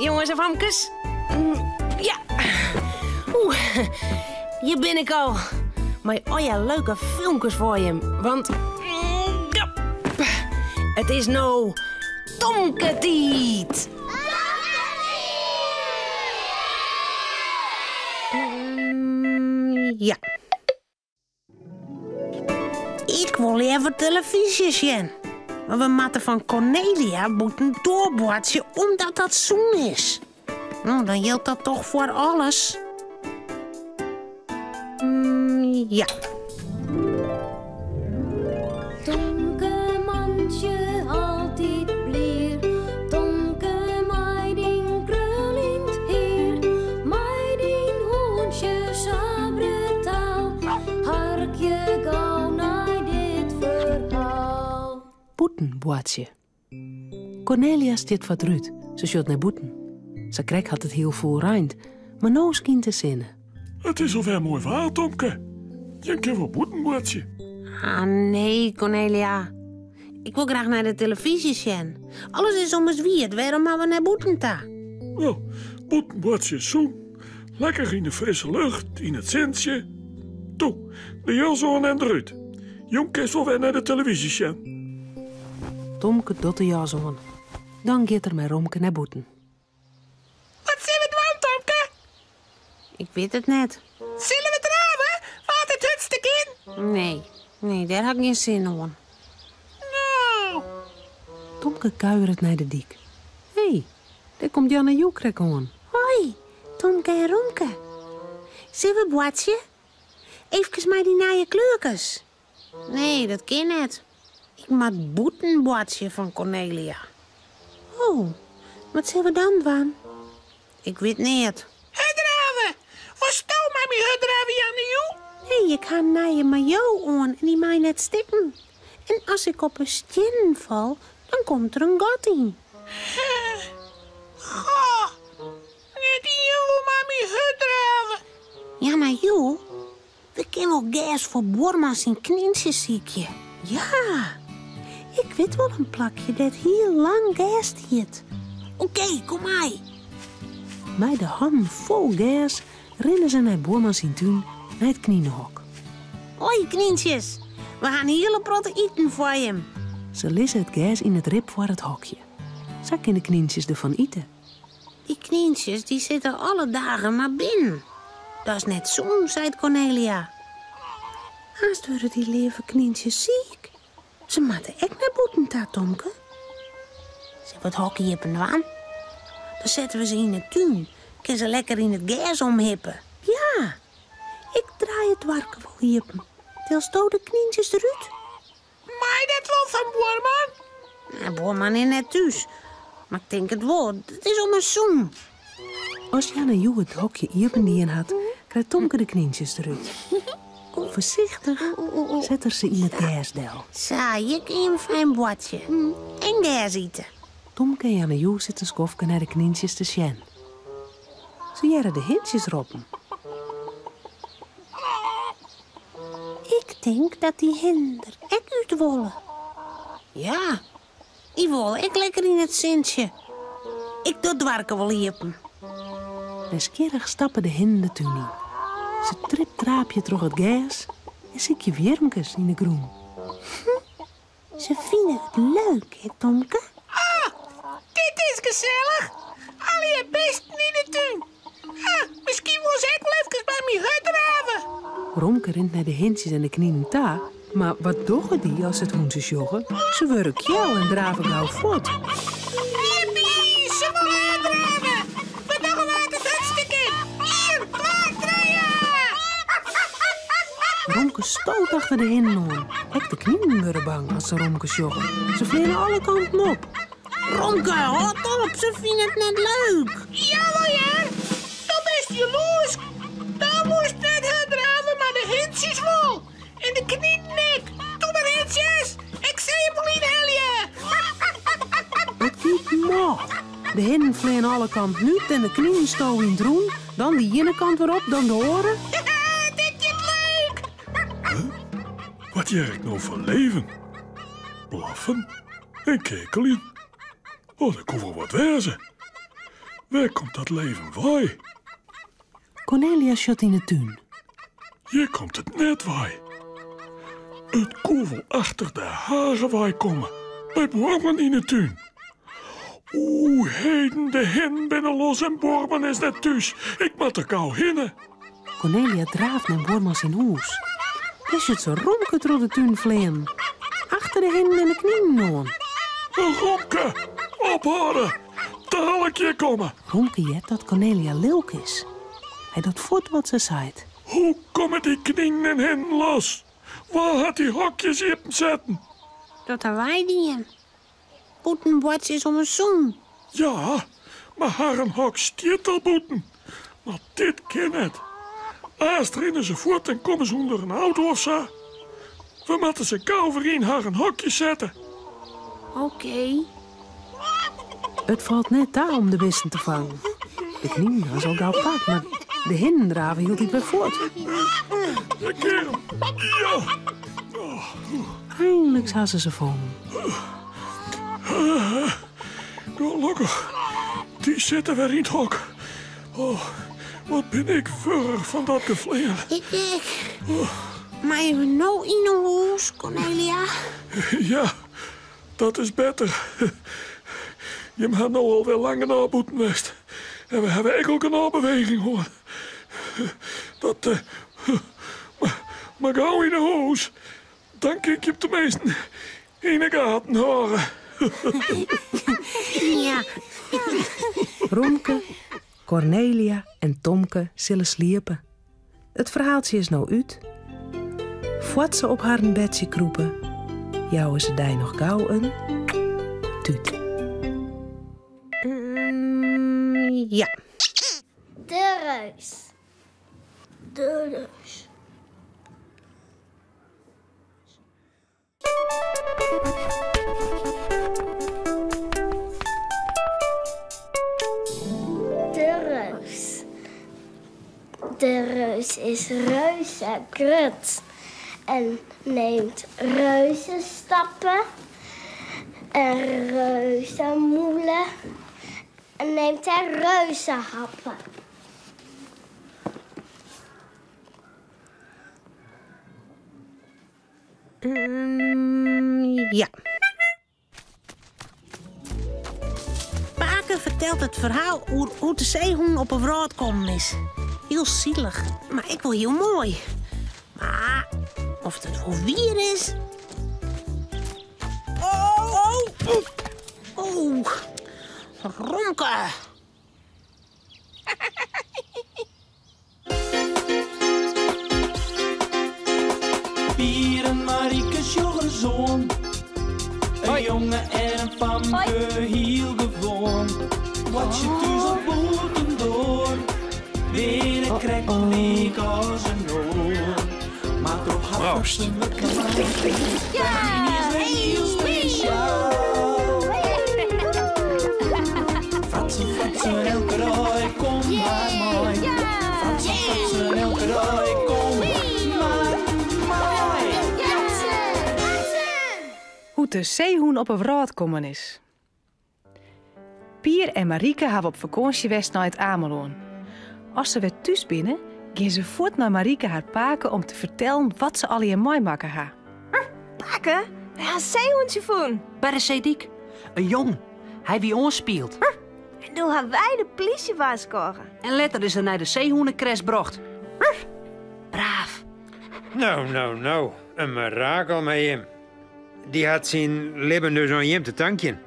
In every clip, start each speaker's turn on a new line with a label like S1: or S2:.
S1: Jonges en famkes. Ja. Oeh, hjir bin ik al. Mei allegear leuke filmkes foar jim. Want ja, it is no Tomke-tiid.
S2: Ja. Ik wol leaver telefyzje sjen. Mar we moatte fan Cornelia bûten doarboartsje omdat dat sûn is. No, dan jildt dat toch foar alles? Mm, ja.
S3: Tomke mantsje altyd blier, Tomke mei dyn kruljend hier, mei dyn hûntsje sa brutaal, harkje gau nei dit ferhaal.
S1: Bûten boartsje. Cornelia stiet foar it rút. Se sjocht nei bûten. Sakrekt hat it hiel fûl reind, mar no skynt de sinne.
S4: It is alwer moai waar, Tomke. Jim kinne wol bûten boartsje.
S2: Ah, nee, Cornelia. Ik wol graach nei de telefyzje sjen. Alles is ommers wiet, wêrom moatte we nei bûten ta?
S4: No, bûten boartsje is sûn. Lekker yn de frisse lucht, yn it sintsje. Toe, de jas oan en derút. Jûn kinst wol wer nei de telefyzje sjen.
S1: Tomke docht de jas oan. Dan giet er mei Romke nei bûten.
S5: Wat sille we dwaan, Tomke?
S2: Ik wit it net.
S5: Sille we drave? Wa't it hurdste kin?
S2: Nee, nee, dêr ha ik gjin sin oan.
S5: No.
S1: Tomke kuieret nei de dyk. Hé, dêr komt Jan en Joe krekt oan.
S2: Hoi, Tomke en Romke. Sille we boartsje? Eefkes mei dy nije kleurkes. Nee, dat kin net. Ik moat bûten boartsje fan Cornelia. Oh, wat sille we dan dwaan? Ik wit neat.
S5: Hurddrave! Wolsto mei my hurddrave, Janne-Joe?
S2: Nee, ik ha in nije maillot oan en dy mei net stikken. En as ik op 'e stiennen fal, dan komt der in gat yn.
S5: Goh, net ien wol mei my hurddrave.
S2: Janne-Joe, We kinne wol gers foar buorman syn knyntsjes sykje. Ja, ik wit wol in plakje dêr't hiel lang gers stiet. Oké, kom mei.
S1: Mei de hannen fol gers rinne se nei buorman syn tún nei it knynehok.
S2: Hoi knyntsjes, we ha in hiele protte iten foar jim.
S1: Se lizze it gers yn it rib foar it hokje. Sa kinne de knyntsjes derfan ite.
S2: Dy knyntsjes dy sitte alle dagen mar binnen. Dat is net sûn, seit Cornelia. Aanst wurde dy leave knyntsjes siik. Se moatte ek nei bûten ta, Tomke. Sille we it hok iepen dwaan? Dan sette we se yn 'e tún. Kinne se lekker yn it gers omhippe. Ja, ik draai it doarke wol iepen. Tilsto de knyntsjes derút?
S5: Mei dat wol fan buorman?
S2: Nou, buorman is net thús. Mar ik tink it wol. It is ommers sûn.
S1: As Janne Joe it hokje iepen dien hat, krijt Tomke de knyntsjes derút. Foarsichtich set er se yn it gers del.
S2: Sa, hjir kin jim fijn boartsje en gers ite.
S1: Tomke en Janne Joe sitte in skoftke nei de knyntsjes te sjen. Se hearre de hintsjes roppen.
S2: Ik tink dat dy hinnen der ek út wolle. Ja, dy wolle ek lekker yn it sintsje. Ik doch it doarke wol iepen.
S1: Nijsgjirrich stappe de hinnen de tún yn. Se triptraapje troch it gers en sykje wjirmkes yn de grûn.
S2: Se fine it leuk, hè Tomke?
S5: Ah, dit is gesellich! Allegear bisten yn de tún. Ah, miskien wolle se ek wol efkes by my hurddrave.
S1: Romke rint nei de hintsjes en de kninen ta, mar wat dogge dy as se it hûntsje sjogge? Se wurde kjel en drave gau fuort.
S5: Jippie, se wolle hurddrave! We dogge wa't it hurdste kin. Ien, twa, trije!
S1: Romke stoot achter de hinnen oan. Ek de kninen wurde bang as se Romke sjogge. Se fleane alle kanten op.
S2: Romke, hâld op, se fine it net leuk.
S5: Jawol hear, do bist jaloersk. Do woest net hurddrave, mar de hintsjes wol. En de kninen ek. Toe mar hintsjes, ik sil jim wol ynhelje.
S1: It giet mâl. De hinnen fleane alle kanten út en de kninen stowe yn it rûn. Dan de iene kant wer op, dan de oare.
S5: Dit giet leuk!
S4: Wat hear ik no fan leven? Blaffen en kekeljen. Oh, dat koe wol wat wêze. Wêr komt dat leven wei?
S2: Cornelia sjocht yn 'e tún.
S4: Hjir komt it net wei. It koe wol achter de hage wei komme, by buorman yn 'e tún. Oeh, heden, de hinnen binne los en buorman is net thús. Ik moat der gau hinne.
S2: Cornelia draaft nei buorman syn hûs. Dêr sjocht se Romke troch de tún fleanen, achter de hinnen en de kninen oan.
S4: Romke, ophâlde! Dalik hjir komme!
S2: Romke heart dat Cornelia lilk is. Hy docht fuort wat se seit.
S4: Hoe komme dy kninen en hinnen los? Wa hat dy hokjes iepensetten?
S2: Dat ha wy dien. Bûten boartsje is ommers sûn.
S4: Ja, mar harren hok stiet al bûten. Mar dit kin net. Aanst rinne se fuort en komme se ûnder in auto of sa. We moatte se gau wer yn harren hokje sette.
S2: Oké. It falt net ta om de bisten te fangen. De kninen ha se al gau pakt, mar de hinnen drave hieltyd wer fuort.
S4: Ik kear him. Ja!
S2: Einliks ha se se fongen.
S4: Gelokkich, dy sitte wer yn it hok. Oh, wat bin ik wurch fan dat geflean.
S2: Ik ek. Meie we no yn 'e hûs, Cornelia?
S4: Ja, dat is better. Jim ha no al wer lang genôch bûten west. En we hawwe ek al genôch beweging hân. Dat, mar gau yn 'e hûs, dan kin ik jim teminsten yn 'e gaten hâlde.
S2: Ja. Romke, Cornelia en Tomke sille sliepe. It ferhaaltsje is no út. Foar't se op harren bedsje krûpe, jouwe se dy noch gau in tút. Ja.
S6: De reus. De reus. De reus. De reus is reuze grut en neemt reuze stappen en reuze mûle en neemt er reuze happen.
S2: Ja. Pake fertelt it ferhaal oer hoe't de seehûn op 'e wrâld kommen is. Hiel sielich, mar ek wol hiel moai. Mar oft it wol wier is? Oh, oh, oh, Romke.
S7: Pier en Marike sjogge ris oan. In jonge en in famke, hiel gewoan. Boartsje thús of bûtendoar, binne krekt lyk as inoar. Mar troch har
S4: Proost.
S7: fatsoenlike man is wer hiel spesjaal. Fratsen, fratsen, elke dei, kom mar mei. Fratsen, fratsen, elke dei, kom mar mei.
S8: Hoe't de seehûn op 'e wrâld kommen is. Pier en Marike hawwe op fakânsje west nei it Amelân. As se wer thús binne, gean se fuort nei Marike har pake om te fertellen wat se allegear meimakke ha.
S9: Pake, wy ha in seehûntsje fûn.
S1: By de seedyk. In jong. Hy wie oanspield.
S9: En doe ha wy de plysje warskôge.
S1: En letter is er nei de seehûnekres brocht. Braaf.
S10: No, no, no. In mirakel mei jim. Dy hat syn libben dus oan jim te tankjen.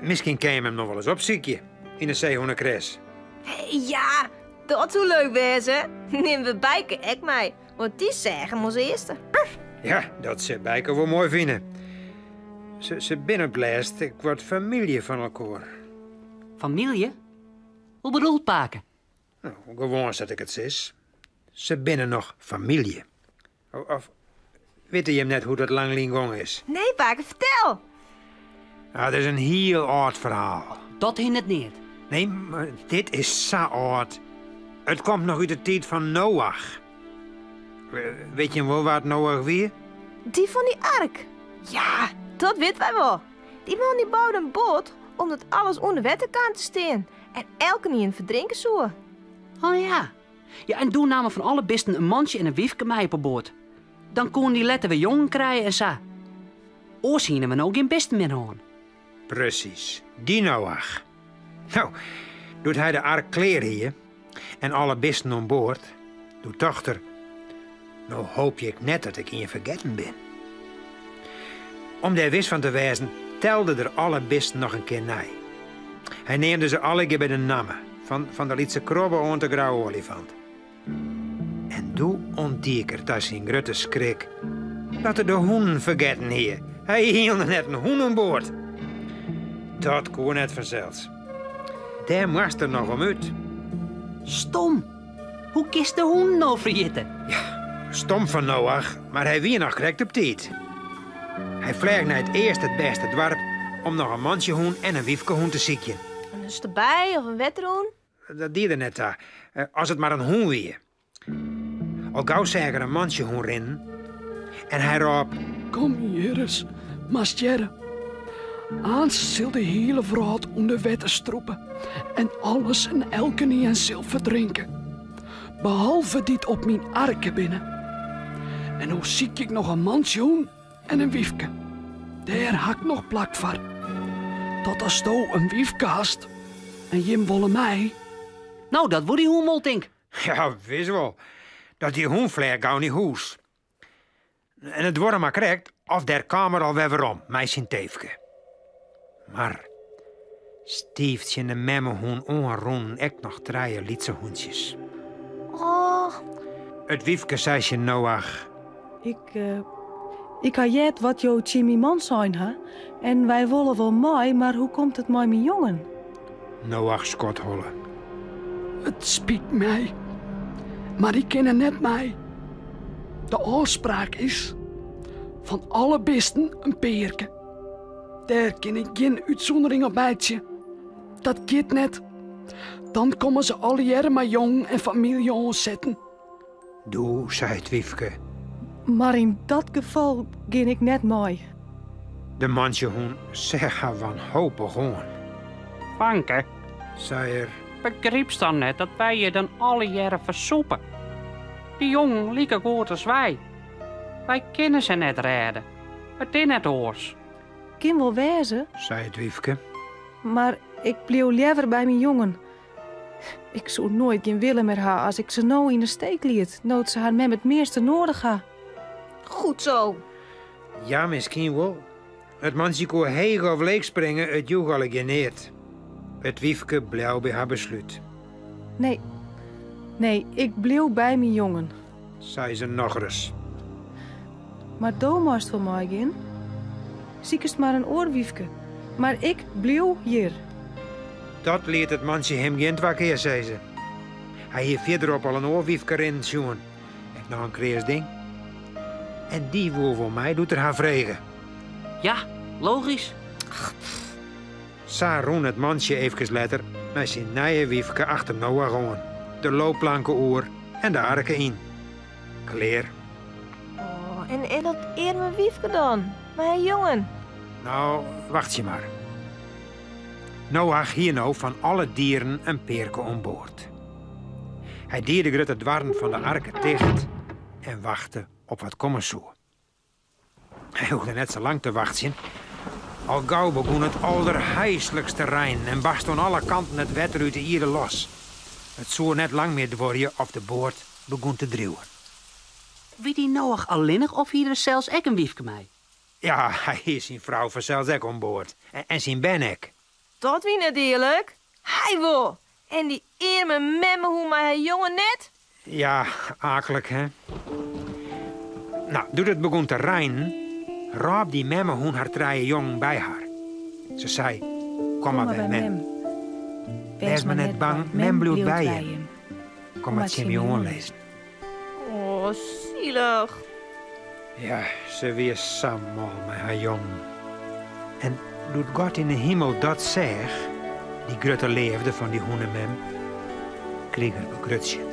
S10: Miskien kin jim him noch wolris opsykje yn de seehûnekres.
S9: Ja, dat soe leuk wêze. Nimme we Bijke ek mei, want dy seach him as earste.
S10: Ja, dat sil Bijke wol moai fine. Se, se binne op 't lêst ek wat famylje fan elkoar.
S1: Famylje? Hoe bedoelt pake?
S10: No, gewoan sa't ik it sis. Se binne noch famylje. Of witte jim net hoe't dat lang lyn gong is?
S9: Nee, pake, fertel!
S10: Ah, dat is in hiel âld ferhaal.
S1: Dat hinderet neat.
S10: Nee, mar dit is sa âld. It komt noch út de tiid fan Noach. Wit jim wol wa't Noach wie?
S9: Dy fan dy ark? Ja, dat witte wy wol. Dy man dy boude in boat omdat alles ûnder wetter kaam te stean. En elkenien ferdrinke soe.
S11: Oh ja. Ja, en doe namen fan alle bisten in mantsje en in wyfke mei op 'e boat. Dan koenen dy letter wer jongen krije en sa. Oars hiene we no gjin bisten mear hân.
S10: Presys, dy Noach. No, doe't hy de ark klear hie en alle bisten oan board, doe tocht er, No hoopje ik net dat ik ien fergetten bin. Om dêr wis fan te wêzen, telde er alle bisten noch in kear nei. Hy neamde se allegear by de namme, fan de lytse krobbe oant de grauwe oaljefant. En doe ûntdiek er ta syn grutte skrik dat er de hûnen fergetten hie. Hy hie hielendal net in hûn oan board. Dat koe net fansels. Dêr moast er noch om út.
S11: Stom! Hoe kinst de hûnen no ferjitte?
S10: Ja, stom fan Noach, mar hy wie noch krekt op tiid. Hy fleach nei it earste it bêste doarp om noch in mantsjehûn en in wyfkehûn te sykjen.
S9: In stabij of in wetterhûn?
S10: Dat die der net ta, as it mar in hûn wie. Al gau seach er in mantsjehûn rinnen en hy rôp.
S12: Kom hjir ris, moatst hearre. Aanst sil de hiele wrâld ûnder wetter strûpe en alles en elkenien sil ferdrinke. Behalve dy't op myn arke binne. En no sykje ik noch in mantsjehûn en in wyfke. Dêr ha ik noch plak foar. Dat asto in wyfke hast en jim wolle mei.
S11: No, dat woe dy hûn wol, tink.
S10: Ja, wis wol. Dat dy hûn fleach gau nei hûs. En it duorre mar krekt of dêr kaam er alwer werom mei syn teefke. Mar stiif tsjin de memmehûn oan rûnen ek noch trije lytse hûntsjes.
S6: Oh.
S10: It wyfke sei tsjin Noach.
S8: Ik, ik ha heard wat jo tsjin myn man sein ha en wy wolle wol mei, mar hoe komt it mei myn jongen?
S10: Noach skodholle.
S12: It spyt my, mar dy kinne net mei. De ôfspraak is, fan alle bisten in pearke. Dêr kin ik gjin útsûndering op meitsje. Dat giet net. Dan komme se allegearre mei jongen en famylje oansetten.
S10: Doe sei it wyfke.
S8: Mar yn dat gefal gean ik net mei.
S10: De mantsjehûn seach har wanhopich oan.
S11: Fanke,
S10: sei er.
S11: Begrypst dan net dat wy hjir dan allegearre fersûpe? Dy jongen like goed as wy. Wy kinne se net rêde. It is net oars.
S8: Kin wol wêze,
S10: sei it wyfke.
S8: Mar ik bliuw leaver by myn jongen. Ik soe noait gjin wille mear ha as ik se no yn 'e steek liet, no't se har mem it measte noadich ha.
S9: Goed zo.
S10: Ja, miskien wol. It mantsje koe heech of leech springe, it joech allegear neat. It wyfke bleau by har beslút.
S8: Nee, nee, ik bliuw by myn jongen.
S10: Sei se nochris.
S8: Mar do meist wol meigean. Sikest mar in oar wyfke. Mar ik bliuw hjir.
S10: Dat liet it mantsje him gjin twa kear sizze. Hy hie fierderop al in oar wyfke rinnen sjoen. Ek noch in kreas ding. En dy woe wol mei doe't er har frege.
S11: Ja, logysk.
S10: Sa rûn it mantsje eefkes letter mei syn nije wyfke achter Noach oan, de loopplanke oer en de arke yn. Klear.
S9: Oh, en dat earme wyfke dan, mei har jongen?
S10: No, wachtsje mar. Noach hie no fan alle dieren in pearke oan board. Hy die de grutte doarren fan de arke ticht en wachte op wat komme soe. Hy hoegde net sa lang te wachtsjen. Al gau begûn it alderheislikst te reinen en barste oan alle kanten it wetter út de ierde los. It soe net lang mear duorje of de boat begûn te driuwen.
S11: Wie dy Noach allinnich of hie er sels ek in wyfke mei?
S10: Ja, hy hie syn frou fansels ek oan board. En syn bern ek.
S9: Dat wie net earlik. Hy wol! En dy earme memmehûn mei har jongen net?
S10: Ja, aaklik, hè? No, doe't it begûn te reinen, rôp dy memmehûn har trije jongen by har. Se sei, Kom mar by mem. Wês mar net bang, mem bliuwt by jim. Kom mar tsjin my oanlizzen.
S9: O, sielich.
S10: Ja, se wie sa mâl mei har jongen. En doe't God yn 'e himel dat seach, dy grutte leafde fan dy hûnemem, krige er begrutsjen.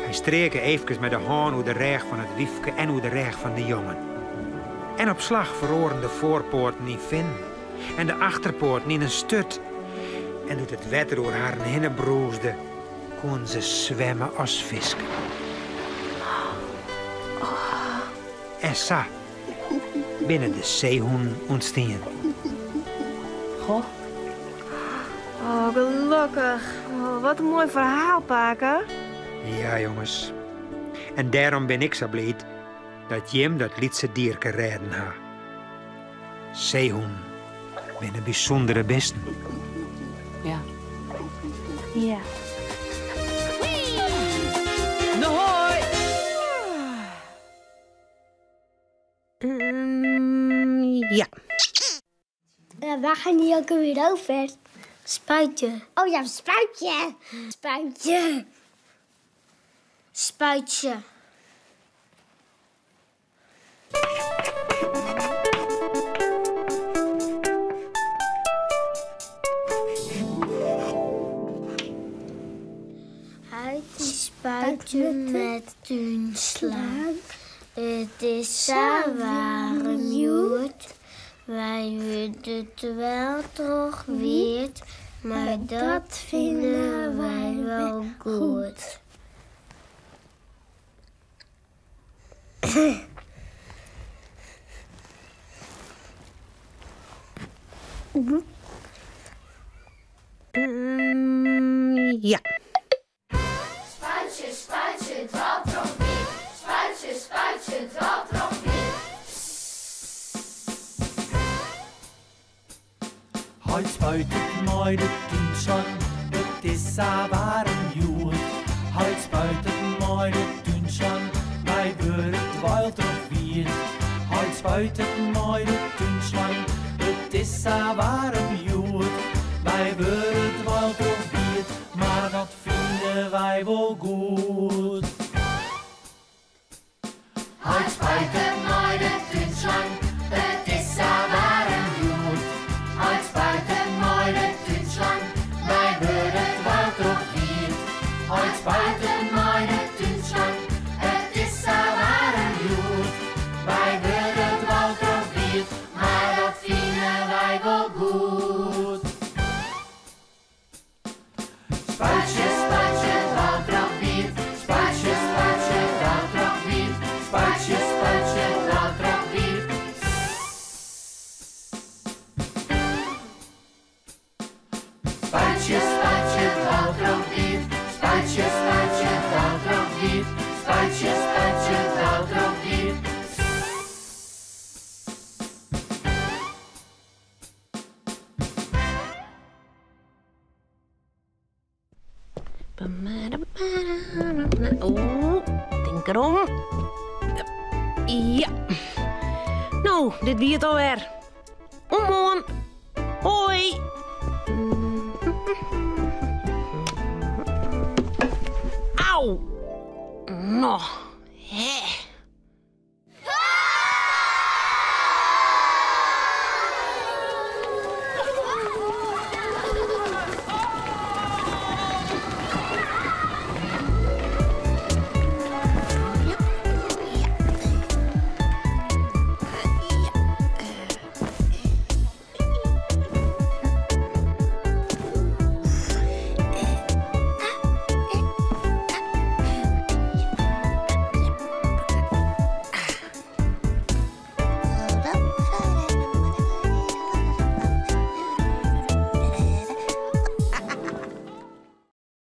S10: Hy streake eefkes mei de hân oer de rêch fan it wyfke en oer de rêch fan de jongen. En op slach feroaren de foarpoaten yn finnen en de achterpoaten yn in sturt. En doe't it wetter oer harren hinne brûsde, koenen se swimme as fisken. En sa binne de seehûnen ûntstien.
S9: Goh. Oh, gelokkich. Oh, wat in moai ferhaal, pake.
S10: Ja, jonges. En dêrom bin ik sa bliid dat jim dat lytse dierke rêden ha. Seehûnen binne bysûndere bisten.
S8: Ja.
S2: Ja.
S11: No hoi!
S2: Ja.
S6: Ja, waar gaan die ook alweer over? Spuitje. Oh ja, spuitje. Spuitje. Spuitje. Uit die spuitje met túnslang. It is sa waarm hjoed. Wy wurde der wel troch wiet, mar dat fine wy wol goed.
S1: Ja.
S3: Spuitsje, spuitsje, dwaal troch wiet. Spuitsje, spuitsje, dwaal troch wiet.
S7: Heit spuitet mei de túnslang, it is sa waarm hjoed. Heit spuitet mei de túnslang, wy wurde dweil troch wiet. Heit spuitet mei de túnslang, it is sa waarm hjoed. Wy wurde dweil troch wiet, mar dat fine wy wol goed.
S3: Heit spuitet mei de túnslang, it is sa waarm hjoed. Heit spuitet mei de túnslang, wy wurde dweil troch wiet. Heit spuitet mei de túnslang, it is sa waarm hjoed. Wy wurde dweil troch wiet, mar dat fine wy wol goed.
S7: Spuitsje, spuitsje, dwaal troch wiet. Spuitsje, spuitsje, dwaal troch wiet. Spuitsje, spuitsje, dwaal troch wiet. Spuitsje, spuitsje, dwaal troch wiet. Spuitsje, spuitsje, dwaal troch wiet. Spuitsje, spuitsje, dwaal troch wiet.
S1: Oeh, tink derom. Ja. No, dit wie it alwer. Oant moarn. Hoi. Au. No.